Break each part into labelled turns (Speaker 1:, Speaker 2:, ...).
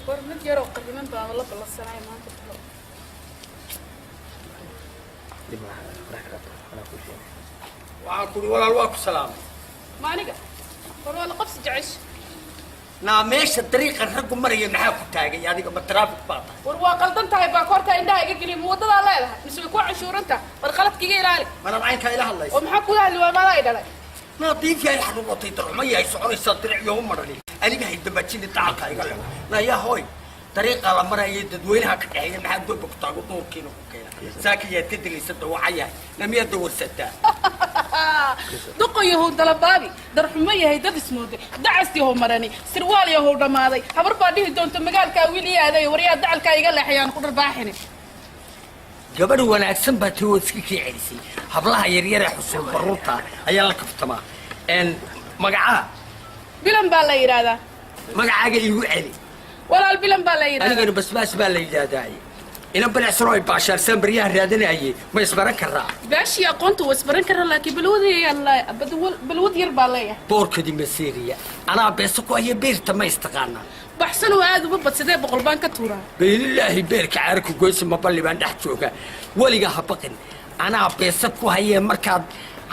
Speaker 1: War mid yaroo qariman baan la ballansanaya maanta talo.
Speaker 2: Waxaan kuri, walaal, waa ku salaamay.
Speaker 1: Ma aniga? War waa la qabsi jecesh.
Speaker 2: Naa, meesha dariiqa raggu maraya maxaa ku taagay adiga? Ma traffic baa tahay?
Speaker 1: War waa qaldan tahay, baa koorta indhaha iga geliya. Ma waddadaa leedahay mise way kuu canshuurantaha? War qaladka iga ilaali.
Speaker 2: Manaad caynkaa ila hadlaysa?
Speaker 1: Oo maxaa kula hadli? Waa maadaa i dhalay?
Speaker 2: Naa, diifii ay xaruuratay, darxuma yahay, soconaysaa diric yohu marani. Aniga hay dambaajini, dacalka iga lego. Naa, yaa hooy, dariiqa la maraya dadweynaha ka dhexeeya maxaa doba ku taago, duurkiina ku keena? Saaka yaad ka dilaysa dawacayahay? Na miyaad dawarsataa?
Speaker 1: Duqo yahow dalabaabi, darxumo yahay, dad ismooday, dacas yahow marani, sirwaal yahow dhammaaday. Habar baa dhihi doonta magaalkaa wiil ii aaday. Waryaa, dacalkaa iga leexayaan ku dharbaaxini.
Speaker 2: Gabadh wanaagsan baa tii oo iska kii celisay. Hablaha yaryar ee xusul baruurta ayaa la kaftamaa. Magacaa?
Speaker 1: Bilan baa la yidhaahdaa.
Speaker 2: Magacaaga iigu celi.
Speaker 1: Walaal, Bilan baa la yidhahdaa.
Speaker 2: Anigana Basbaas baa la yidhaahdaa. Ina balecsanoo ay baashaarsaan baryaha raadinayay, ma isbaran karaa?
Speaker 1: Baashii aqoonta waa isbaran karaa, laakiin balwad balwad yar baa leeyahay.
Speaker 2: Boorkadii maseeriya anaa beesa ku haya. Beerta ma istaqaanaa?
Speaker 1: Baxsan oo aad uma badsadee, 100 baan ka tuuraa.
Speaker 2: Baylilaahi, beerka caarku goysa, ma balli baan dhex jooga. Weligaa ha baqin, anaa beesa ku hayee. Markaad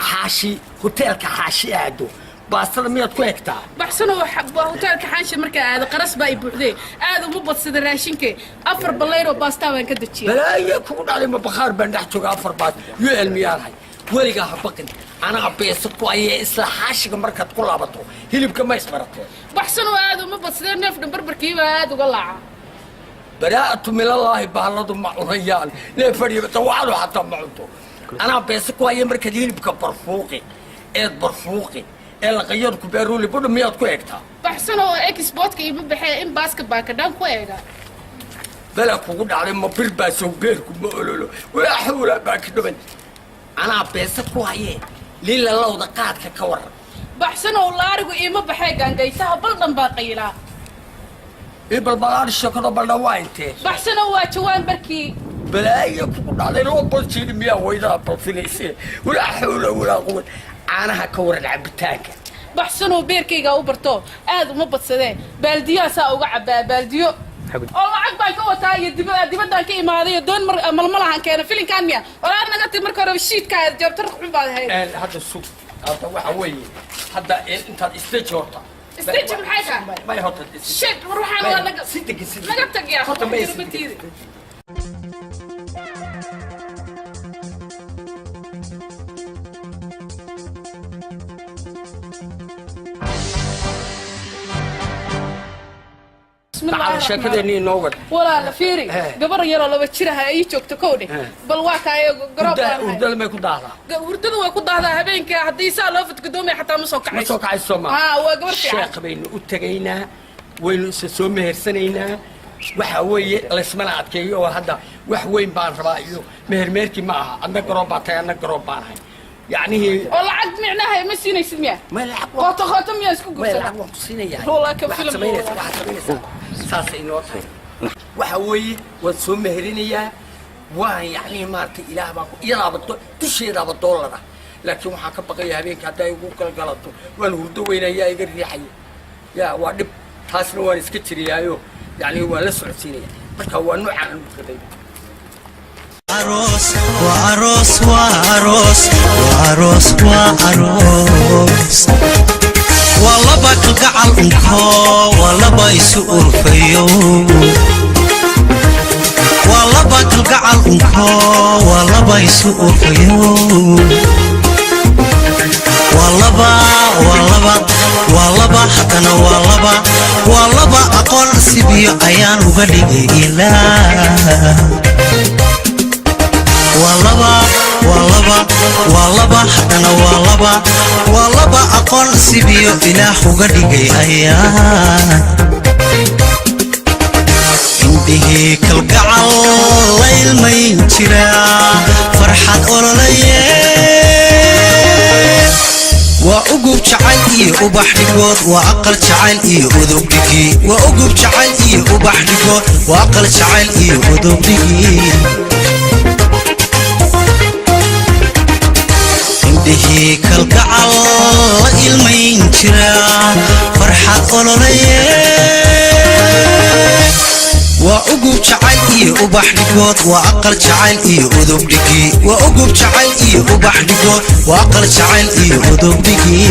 Speaker 2: Xaashi, hoteelka Xaashi aado, baastada miyaad ku egtaa?
Speaker 1: Baxsanoo hoteelka Xaansha markaa aado, qaras baa i buuxdee, aad uma badsada raashinke, afar ballayroo baastaa baan ka dejiyay.
Speaker 2: Balaayo kugu dhalay, ma bakhaar baan dhex jooga? Afar baas un miyaanahay? Weligaa ha baqin, anaa beesa ku hayee. Isla Xaashiga markaad ku laabato, hilibka ma isbaratee?
Speaker 1: Baxsanoo aad uma badsadee, neef dhan barbarkiibaa aad uga laaca.
Speaker 2: Baraa'atu minallaahi, bahalladu ma cunayaan nee fadhiya, dawacadu xataa ma cunto. Anaa beesa ku haya. Markaad hilibka barfuuqi eed barfuuqi ee laqayadku beeruuli budha, miyaad ku eegtaa?
Speaker 1: Baxsanoo exportka ima baxee, in baaska baakadhaan ku eega.
Speaker 2: Bela kugu dhacday, ma bir baa sow? Beerku ma ololo, walaa xawla baa ka dhaban. Anaa beesa ku hayee, lila lowda qaadka ka waran?
Speaker 1: Baxsanoo laarigu iima baxee, gaangaytaha baldhan baa qaylaa.
Speaker 2: Ii balbalaar sheekado, baldhan waa intee?
Speaker 1: Baxsanoo waa jawaan barkii.
Speaker 2: Balaayo kugu dhacday, loo baljiini miyaa waydaa balfinayse? Walaa xawla walaa quwat. Caanaha ka waran, cabitaanka?
Speaker 1: Baxsanoo beerkaygaa u barto, aad uma badsadee, baaldiyahaasaa uga cabbaa, baaldiyo oo lacag baan ka wataa iyo dibaddaan ka imaaday iyo doon mar malmalahan keena. Filinkaan miya walaa naga ti? Marka hore shiidkaa jaabtar xun baad ahayd.
Speaker 2: Hadda sug, hadda waxa weeye, hadda intaad stage horta.
Speaker 1: Stage maxay tahay?
Speaker 2: May, horta.
Speaker 1: Shit, war waxaan waa naga
Speaker 2: Si degan, si degan.
Speaker 1: Naga tag yaa.
Speaker 2: Horta may, si
Speaker 1: Matiidi.
Speaker 2: degan.
Speaker 1: Bismillaahi.
Speaker 2: Tacaal, sheekadeennii inoo wad.
Speaker 1: Walaala, fiiri. Gabar yaroo 2 jir ah ay joogto kowdhe. Bal waa kaaye, garoob baan ahay.
Speaker 2: Hurdada may ku daahdaa?
Speaker 1: Hurdadu way ku daahdaa. Habeenka haddii saa loo fadgudoomaya xataa ma soo
Speaker 2: Ma
Speaker 1: kacayso.
Speaker 2: soo kacayso ma?
Speaker 1: Haa, waa gabar fiican.
Speaker 2: Sheekh baynu u tegaynaa, waynu isa soo mehersanaynaa. Waxa weeye, laysmana adkeeyo oo hadda wax weyn baan rabaa iyo mehermeerkii ma aha. Adna garoob baa tahay, adna garoob baan ahay, yacnihii.
Speaker 1: Oo lacag micnaha ma siinaysid miya?
Speaker 2: May, lacag waa
Speaker 1: Qooto qooto miyaa isku
Speaker 2: may
Speaker 1: gursada?
Speaker 2: Lacag waan ku siinayaa.
Speaker 1: Walaa ka
Speaker 2: Waxaad
Speaker 1: filim.
Speaker 2: samaynaysaa, waxaad samaynaysaa, saasay inoo tahay. Waxa weeye, waan soo meherinayaa, waan yacnii maaragtay, ilaah baa ku iyadaaba dusheedaaba doolara, laakiin waxaan ka baqaya habeenka hadday igu galgalato, waan hurdo weynayaa, iga riixaya, ya waa dhib. Taasna waan iska jiriyaayo, yacni waan la socodsiinaya. Marka waa noocaan u rabay.
Speaker 3: Aroos waa aroos, waa aroos, waa aroos, waa aroos, waa laba kalgacal unko, waa laba isu urfayo, waa laba kalgacal unko, waa laba isu urfayo, waa laba, waa laba, waa laba, haddana waa laba, waa laba aqoon sibiyo ayaan uga dhigay ilaa. Waa laba, waa laba, waa laba, haddana waa laba, waa laba aqoon sibiyo ilaah uga dhigay ayaa. Indhihii kalgacal la ilmayn jira, farxad ololaye, waa ugub jacayl iyo ubax dhigood, waa aqal jacayl iyo udub dhigi, waa ugub jacayl iyo ubax dhigood, waa aqal jacayl iyo udub dhigi. Indhihii kalgacal la ilmayn jira, farxad ololaye. Ugub jacayl iyo ubax dhigood, waa aqal jacayl iyo udub dhigi. Waa ugub jacayl iyo ubax dhigood, waa aqal jacayl iyo udub dhigi.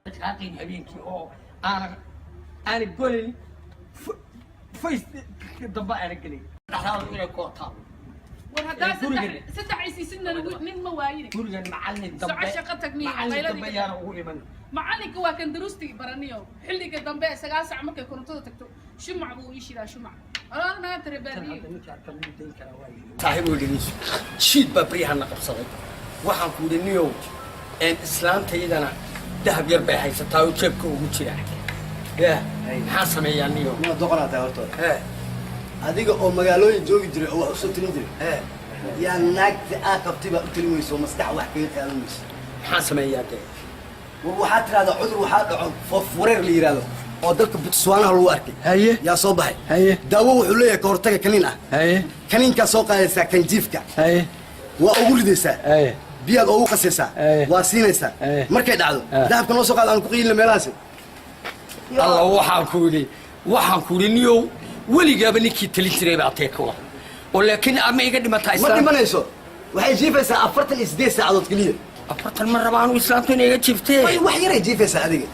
Speaker 2: Dhaqaaqayn habeenkii oo aanan aanan golin face dambe aanan gelin dhexdaada inay kootaan.
Speaker 1: War haddaa
Speaker 2: Gurigan.
Speaker 1: saddex isiisidna nin ma waayine.
Speaker 2: Gurigan macallin
Speaker 1: Soco
Speaker 2: dambe
Speaker 1: shaqo tag miya,
Speaker 2: macallin
Speaker 1: qayladii
Speaker 2: dambe
Speaker 1: ka-
Speaker 2: yaana ugu iman.
Speaker 1: Macalinka waa kan daruustii baraniyo xilliga dambe 9 sac markay korontada tagto shumac buu ii shidaa, shumac alaada naga tare baadiyo.
Speaker 2: Saaxiiboo, dhegeyso, shiid baa baryahana qabsaday. Waxaan ku yidhi, niyow, islaantaydana dahab yar bay haysataa oo jeebka ugu jira. Ya maxaan sameeyaa, niyow?
Speaker 4: Ma doqonaa tahay hortooda?
Speaker 2: Hee.
Speaker 4: Adiga oo magaalooyin joogi jiray oo wax usoo talin jiray,
Speaker 2: hee,
Speaker 4: yaa naagta aa qabtay baa u talin weyso oo maskax wax kaga qaadan weyso.
Speaker 2: Maxaan sameeyaa dee?
Speaker 4: War waxaa tidhahdaa cudur waxaa dhaco foof wareer la yidhahdo oo dalka Botswanaha lagu arkay.
Speaker 2: Haye.
Speaker 4: Yaa soo baxay.
Speaker 2: Haye.
Speaker 4: Daawo wuxuu leeyahay ka hortaga kaniin ah.
Speaker 2: Haye.
Speaker 4: Kaniinkaa soo qaadaysaa, kanjiifka.
Speaker 2: Haye.
Speaker 4: Waa ugu ridaysaa.
Speaker 2: Haye.
Speaker 4: Biyaad ugu qasaysaa.
Speaker 2: Haye.
Speaker 4: Waa siinaysaa.
Speaker 2: Haye.
Speaker 4: Markay dhacdo,
Speaker 2: Ah.
Speaker 4: dahabka noo soo qaad, aan ku qiilina meelahaasi.
Speaker 2: Alla, waxaan ku yidhi niyow, weligaaba ninkii talin jiray baa tee kuwa oo laakiin ama iga dhimataa
Speaker 4: Ma
Speaker 2: islaanta.
Speaker 4: dhimanayso, waxay jiifaysaa 48 saacadood keliya.
Speaker 2: 40 ma rabaanu islaantu inay iga jiiftee.
Speaker 4: Wax yaray jiifaysaa adiga.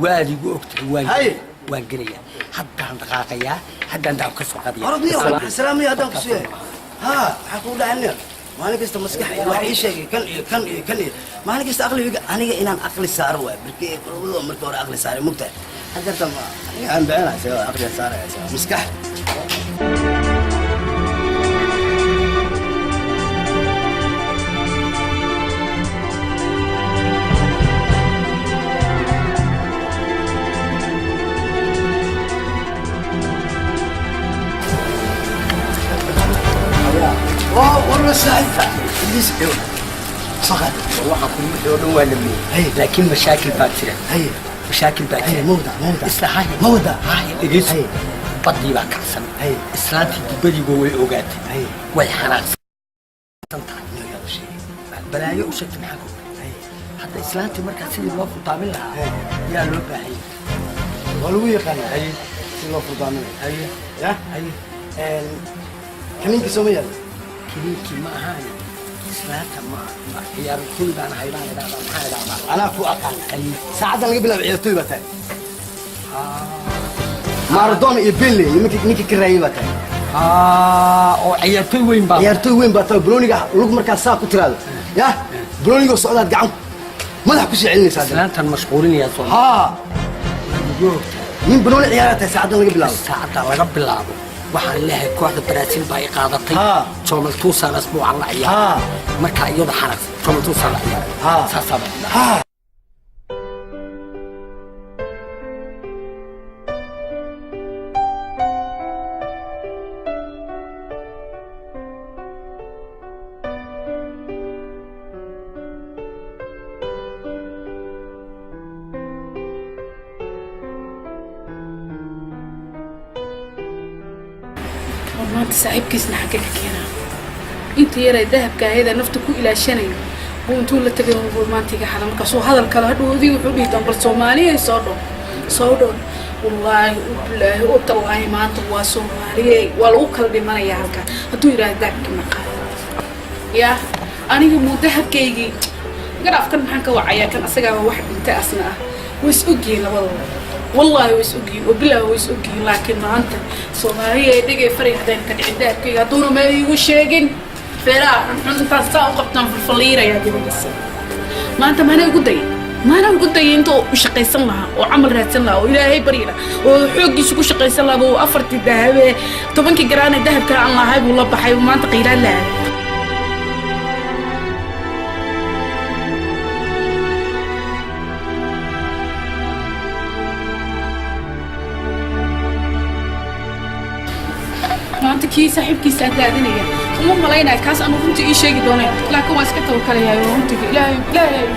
Speaker 2: Waad igu ogtahay, waan
Speaker 4: Haye.
Speaker 2: waan gelayaa, haddaan dhaqaaqayaa, haddaan dahab ka soo qadaya.
Speaker 4: Orod niyo, salaamaya haddaan ku siiyay. Ha, maxaa kugu dhacay niyo? Maalin kasta maskax iyo wax ii sheegay, kan iyo kan iyo kan iyo maalin kasta aqliga aniga inaan aqli saaro waay. Markii kulmadu markii hore aqli saaray, mugtahay, hadda ma aniga aan bixinaa isaga aqli saaraya maskax. War saaxiib Idris, soo qaad.
Speaker 2: Waxaan ku wixii oo dhan waa lamiyey.
Speaker 4: Haye.
Speaker 2: Laakiin mashaakil baa jira.
Speaker 4: Haye.
Speaker 2: Mashaakil baa jira.
Speaker 4: Haye, ma wadaa, ma wadaa?
Speaker 2: Isla haye.
Speaker 4: Ma wadaa?
Speaker 2: Haye, dhegeyso.
Speaker 4: Haye.
Speaker 2: Badii baa kacsan.
Speaker 4: Haye.
Speaker 2: Islaantii dibadiiba way ogaatay.
Speaker 4: Haye.
Speaker 2: Way xanaaqsan tahay. Balaayo u sheegtay, maxaa ku hadda islaantii markaa sidii loo furdaamin lahaa yaa loo baahanyay.
Speaker 4: Waa lagu yaqaanaa si loo furdaaminayo.
Speaker 2: Haye.
Speaker 4: Ya.
Speaker 2: Haye.
Speaker 4: Kaniinkii soo ma yaalo?
Speaker 2: Kiniinkii ma ahaani, islaanta ma ciyaartoy baan ahay baan idhahdaa, maxaan idhahdaa?
Speaker 4: Anaa ku aqaan. Saacaddan laga bilaabo ciyaartooy baa tahay. Maradona iyo Pele iyo ninkii ka raayay baa tahay.
Speaker 2: Oo ciyaartoy weyn baa.
Speaker 4: Ciyaartooy weyn baa tahay. Balooniga lug markaa saa ku tiraado, ya baloonigoo socdaad gacan madax kusii celinaysaa haddana.
Speaker 2: Islaantan mashquulinayaa soo
Speaker 4: Haa, nin balooni ciyaaraa tahay saacaddan laga bilaabo.
Speaker 2: Saacadda laga bilaabo waxaan leeyahay kooxda Brazil baa i qaadatay. Jomal Tuusan asbuucan la ciyaara. Markaa iyada xanaaqsan Jomal Tuusan la ciyaara. Saasaa baa.
Speaker 4: Haa.
Speaker 1: War maanta saaxiibkiisna xaggee ka keenaa? Inta yaray dahabka ahayd ee nafta ku ilaashanayo buu intuu la tagay buu maanta iga xada. Markaasuu hadal kale hadhow odii wuxuu dhihi doon, bal Soomaaliya soo dhow, soo dhow. Wallaahi ubilaahi u tallaahi, maanta waa Soomaaliye, waa lagu kala dhimanayaa halkaa hadduu yidhaahdo dahabkii ma qaado. Yaa aniga muu dahabkaygii garaaf kan maxaan ka wacayaa? Kan asagaaba wax dhintay asna ah. Way is ogyihiin labadooda, wallaahi way is ogyihiin oo bilaahi way is ogyihiin. Laakiin maanta Soomaaliya ee dhegay faray haddayna ka dhicin dahabkayga, hadduuna meel iigu sheegin, feeraha xunxun intaan saa u qabtaan falfaliirayaa gabadhasa. Maanta maana ugu dayay, maana ugu dayay inta uu shaqaysan lahaa oo camal raadsan lahaa oo Ilaahay baryi lahaa oo xooggiisa ku shaqaysan lahaa buu afartii dahabee 10-kii garaanee dahabka aan lahay buu la baxay maanta qiilaan lahaa. Maanta kii saaxiibkiisa aan raadinaya uma malaynaya kaas ama runtii ii sheegi doonay, laakiin waan iska tawakalayaa oo runtiga Ilaahay, Ilaahay.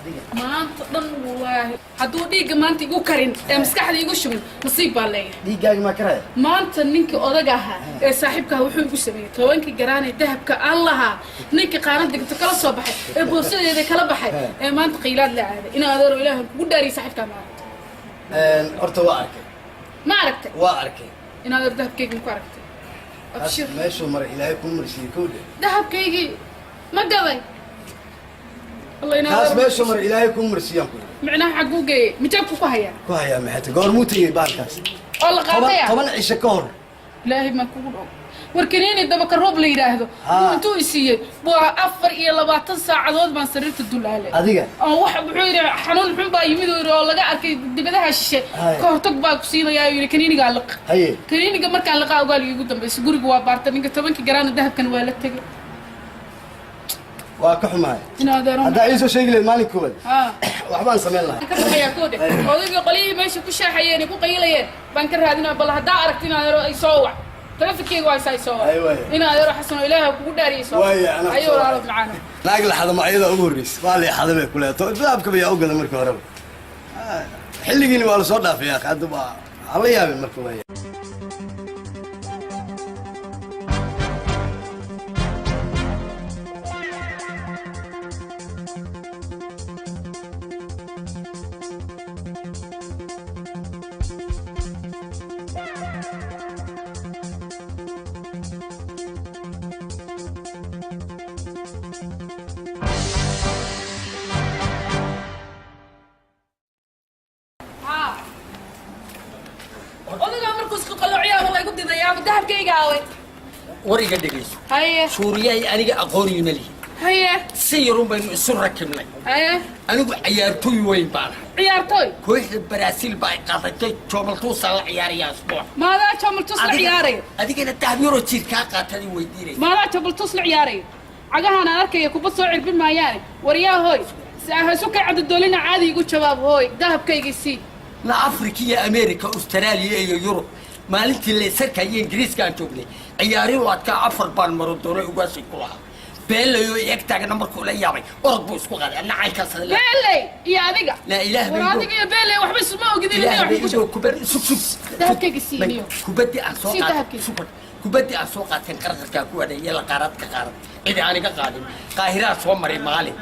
Speaker 4: Adiga.
Speaker 1: Maanta dhan wallaahi hadduu dhiigga maanta igu karin ee maskaxda igu shubin, nasiib baan leeyahay.
Speaker 4: Dhiiggaagi maa karaya?
Speaker 1: Maanta ninkii odaga ahaa ee saaxiibka ahaa wuxuu igu sameeyey 10-kii garaanee dahabka aan lahaa, ninkii qaanada digto kala soo baxay ee boorsadeeda kala baxay ee maanta qiilaad la aaday. In adeero, ilaahay kugu dhaariyay, saaxiibkaa ma aragtay?
Speaker 4: Horta waa arkay.
Speaker 1: Ma aragtay?
Speaker 4: Waa arkay.
Speaker 1: In adeer, dahabkaygi ma ku aragtay? Abshir.
Speaker 4: Meeshuu maray Ilaahay kuu marsiiyey, kowdhe.
Speaker 1: Dahabkaygii ma gaday? Allah, in
Speaker 4: Kaas
Speaker 1: adeer.
Speaker 4: meeshuu maray Ilaahay kuu marsiiyaan ku yidhi.
Speaker 1: Micnaha xagguu geeyey? Mijaabku ku hayaa?
Speaker 4: Ku hayaa maxay tahay? Goormuu tegey bahalkaas?
Speaker 1: Oo la
Speaker 4: Toban
Speaker 1: qaataya.
Speaker 4: 10 cisho ka hor.
Speaker 1: Ilaahay maan kugu dhow. Warkaniini dabaka roob la yidhaahdo buu intuu isiiyey buu 24 saacadood baan sariirta dulaalay.
Speaker 4: Adiga?
Speaker 1: Oo wax wuxuu yidhi xanuun xun baa yimid uu yidhi oo laga arkay dibadaha shishe. Ka hortag baa ku siinayaa uu yidhi, kaniinigaa liq. Kaniiniga markaan liqaa ogaal iigu dambaysay. Guriga waa baarta, ninka 10-kii garaana dahabkan waa la tegay.
Speaker 4: Waa ka xumahay.
Speaker 1: In adeero.
Speaker 4: Haddaa iisoo sheegi lahayd maalin koowaad, waxbaan samayn lahaa.
Speaker 1: Ka baxayaa koodhe. Odaygii qolyihii meesha ku shaaxayeen ee ku qayilayeen baan ka raadinaa. Bal haddaa aragti, in adeero, ay soo wac. Taleefankeyga waa isaa, soo wac.
Speaker 4: Ay, waaya.
Speaker 1: In adeero Xasan oo Ilaaha kugu dhaariyay, soo wac.
Speaker 4: Waaya, anaa
Speaker 1: Ayo
Speaker 4: soo wac.
Speaker 1: walaalo macaana.
Speaker 4: Naag la xadamo ayadaa ugu horreysay. Waa la xada bay ku leedahay. Dahabka bayaa u gada markii horeba. Xilligiina waa lasoo dhaafay akhi. Hadda waa hala yaabin marka waaya.
Speaker 1: Haa, odagaa markuu isku qalloociyaa la igu didayaa. Dahabkayga aaway?
Speaker 2: War iga dhegayso.
Speaker 1: Haye.
Speaker 2: Suuriyay aniga aqoonii ma lihi.
Speaker 1: Haye.
Speaker 2: Si yarun baynu isu rakibnay.
Speaker 1: Haye.
Speaker 2: Anigu cayaartooy weyn baan ahay.
Speaker 1: Ciyaartooy?
Speaker 2: Kooxda Baraasiil baa ay qaadatay, joomaltuusaa la ciyaarayaa asbuuc.
Speaker 1: Maadaa joomaltuus la ciyaaraya?
Speaker 2: Adigana dahab yaroo jiir kaa qaatay weydiinaysa.
Speaker 1: Maadaa joomaltuus la ciyaaraya? Cagahaan aan arkaya kubad soo cirbin maayaane. Waryaa hooy, isu kay cadadoolina, caadi igu jawaab hooy, dahabkaygii sii.
Speaker 2: Na Afrika iyo America, Australia iyo Yurub, maalintii laysarka iyo Ingiriiska aan joognay, ciyaari adkaa afar baan maro doonay. Ugaasay ku lahaa beelayo eg taagna. Markuu la yaabay orod buu isku qaaday, anna caynkaas.
Speaker 1: Beeley iyo adiga?
Speaker 2: Laa ilaah.
Speaker 1: War adiga iyo beeley waxba isuma ogidin.
Speaker 2: Ilaah bay idoo kubad sug sug.
Speaker 1: Dahabkayga sii niyo.
Speaker 2: Kubaddii aan soo
Speaker 1: Sii
Speaker 2: qaatay.
Speaker 1: dahabkayga.
Speaker 2: Super kubaddii aan soo qaateen qarqarkaa ku wadhay iyo la qaarad ka qaarad, cidi aan iga qaadin. Qaahiraa soo maray maalin,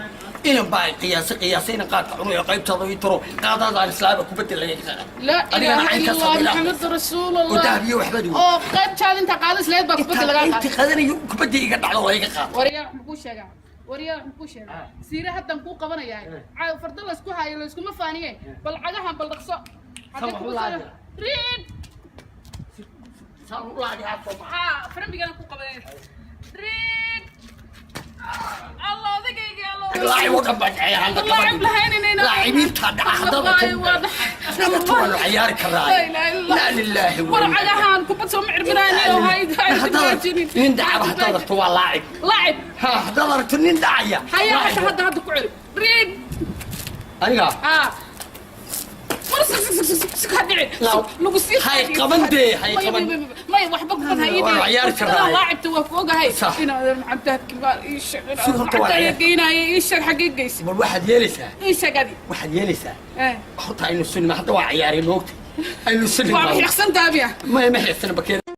Speaker 2: inan baa qiyaasay qiyaasay inan qaadka cunayo, qaybtaada ii turo qaadadaan islaaba kubadda lagaga qaaday.
Speaker 1: Laa
Speaker 2: Adigana
Speaker 1: ilaaha
Speaker 2: caynkaas
Speaker 1: illa Allah,
Speaker 2: ilaa.
Speaker 1: Maxamed rasuul
Speaker 2: Oo
Speaker 1: Allah.
Speaker 2: dahabiyo waxbaad wey.
Speaker 1: Oo qayb jaadinta qaadis leed baa kubadda lagaa
Speaker 2: Intii
Speaker 1: qaaday.
Speaker 2: qaadanayo kubaddii iga dhacdo waa iga qaado.
Speaker 1: Waryaa, wax makuu sheegaa? Waryaa, wax makuu sheegaa? Siire haddan kuu qabanayaa, caaw fardo laysku haayo layskuma faaniye. Bal cagahan bal dhaqso. Haddii
Speaker 2: wax u
Speaker 1: kugu
Speaker 2: laadi.
Speaker 1: Riid.
Speaker 2: Saan u laadi haa soo maha.
Speaker 1: Haa, farambigana ku qabanaya. Riid. Allah, odagayga, Allah.
Speaker 2: Laacib oo dhan baa jecel hadda.
Speaker 1: Laacib lahayn.
Speaker 2: Laacibiinta dhaca haddaba. Naga waanu ciyaari karaa.
Speaker 1: Laa ilaaha illa.
Speaker 2: Laa lilaahi wa
Speaker 1: War
Speaker 2: inna
Speaker 1: cagahan kubad soo ma cirbinaani oo hay hay.
Speaker 2: Nin dhacaba haddaad aragto waa laacib.
Speaker 1: Laacib.
Speaker 2: Ha, haddaad aragto nin dhacaya.
Speaker 1: Haya.
Speaker 2: Laacib.
Speaker 1: Hadda hadda hadda ku celi. Riid.
Speaker 2: Aniga?
Speaker 1: Haa. War sug sug sug sug sug, ha dhicin. Lagu sii.
Speaker 2: Hay qaban dee, hay qaban.
Speaker 1: May, waxba kubad ha ii
Speaker 2: Waa ciyaari karnaa.
Speaker 1: Laacibta waa ku ogahay.
Speaker 2: Sax.
Speaker 1: Inaad maxamed dahabki baa ii sheeg.
Speaker 2: Si horta waa
Speaker 1: Lacagta
Speaker 2: ciyaar.
Speaker 1: geynaya ii sheeg, xaggee geysay?
Speaker 2: Bal waxaad yeelaysaa.
Speaker 1: Ii sheeg adi.
Speaker 2: Waxaad yeelaysaa.
Speaker 1: Eh.
Speaker 2: Horta aynu sunima hadda waa ciyaari moogta. Aynu sunima.
Speaker 1: Waa xiiqsan taabiya.
Speaker 2: Ma xiiqsana bakeer.